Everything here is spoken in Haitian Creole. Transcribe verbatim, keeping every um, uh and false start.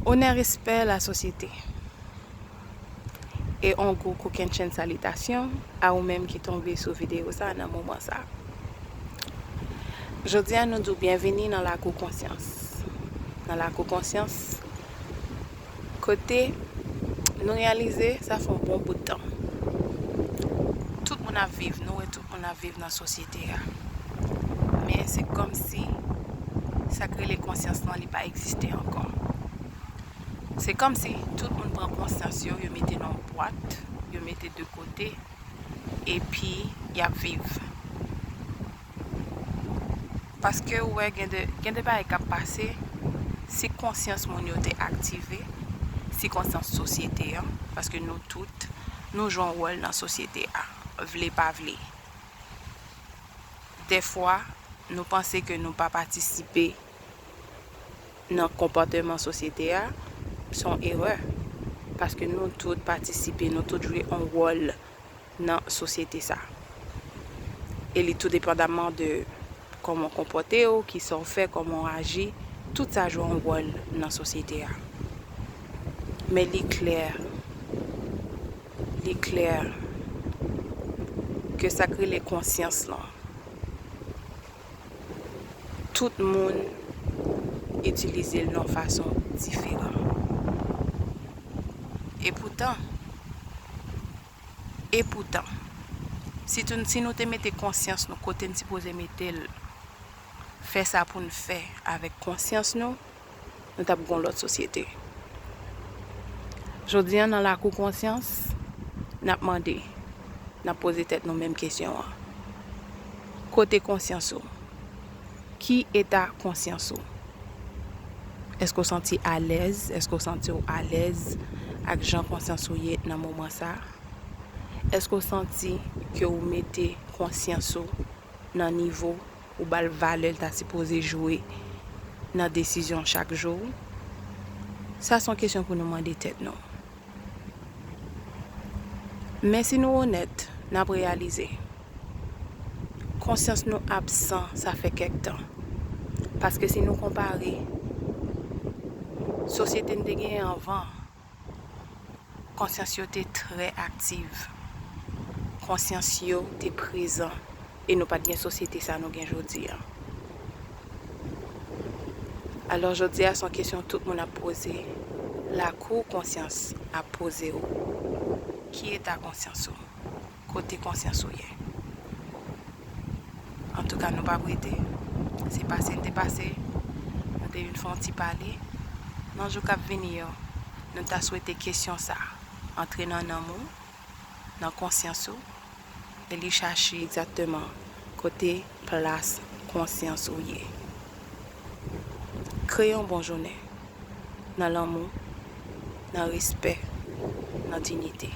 Onè, respè, lasosyete. E on gwo kokennchenn salitasyon a ou menm ki tonbe sou videyo sa nan moman sa. Jodi a, nou di w byenvini nan lakou konsyans. Nan lakou konsyans, kote nou reyalize sa fè on bon bout tan. Tout moun ap viv, nou wè tout moun ap viv nan sosyete a. Men se kòmsi sa k rele konsyans lan, li pa egziste ankò. Se kòmsi tout moun pran konsyans yo, yo mete nan yon bwat, yo mete de kote, epi y ap viv. Paske ou wè gen de, gen de bagay k ap pase, si konsyans moun yo te aktive, si konsyans sosyete an, paske nou tout, nou jwe yon wòl nan sosyete a, vle pa vle. Dèfwa, nou panse ke nou pa patisipe nan konpòteman sosyete a, se yon erè. Paske nou tout patisipe, nou tout jwe yon wòl nan sosyete sa. E li tou depandaman de kòman w konpòte w, kisa w fè, kòman w aji, tout sa jwe yon wòl nan sosyete a. Men li klè, li klè ke sa k rele konsyans lan, tout moun itilize l nan yon fason diferan. Epoutan, epoutan, si tou, si nou te mete konsyans nou kote n sipoze mete l, fè sa pou n fè avèk konsyans nou, nou t ap gen yon lòt sosyete. Jodi a, nan lakou konsyans, n ap mande, n ap poze tèt nou menm kesyon an. Kote konsyans ou? Ki eta konsyans ou? Èske w santi alèz? Èske w santi w alèz ak jan konsyans ou ye nan moman sa? Èske w santi ke w mete konsyans ou nan nivo ou ba l valè l ta sipoze jwe nan desizyon chak jou? Sa se yon kesyon pou nou mande tèt nou. Men si nou onèt, n ap reyalize konsyans nou absan, sa fè kèk tan. Paske si nou konpare sosyete n te genyen anvan, konsyans yo te trè aktiv. Konsyans yo te prezan. E nou pa t gen sosyete sa nou gen jodi a. Alò, jodi a, se yon kesyon tout moun ap poze. Lakou konsyans ap poze w. Ki eta konsyans ou? Kote konsyans ou ye? Antouka, nou p ap rete. Se pase n te pase. Nou te vin fè yon ti pale. Nan jou k ap vini yo, nou ta swete kesyon sa antre nan nanm ou, nan konsyans ou, e li chache egzakteman kote plas konsyans ou ye. Kreye yon bon jounen nan lanmou, nan respè, nan diyite.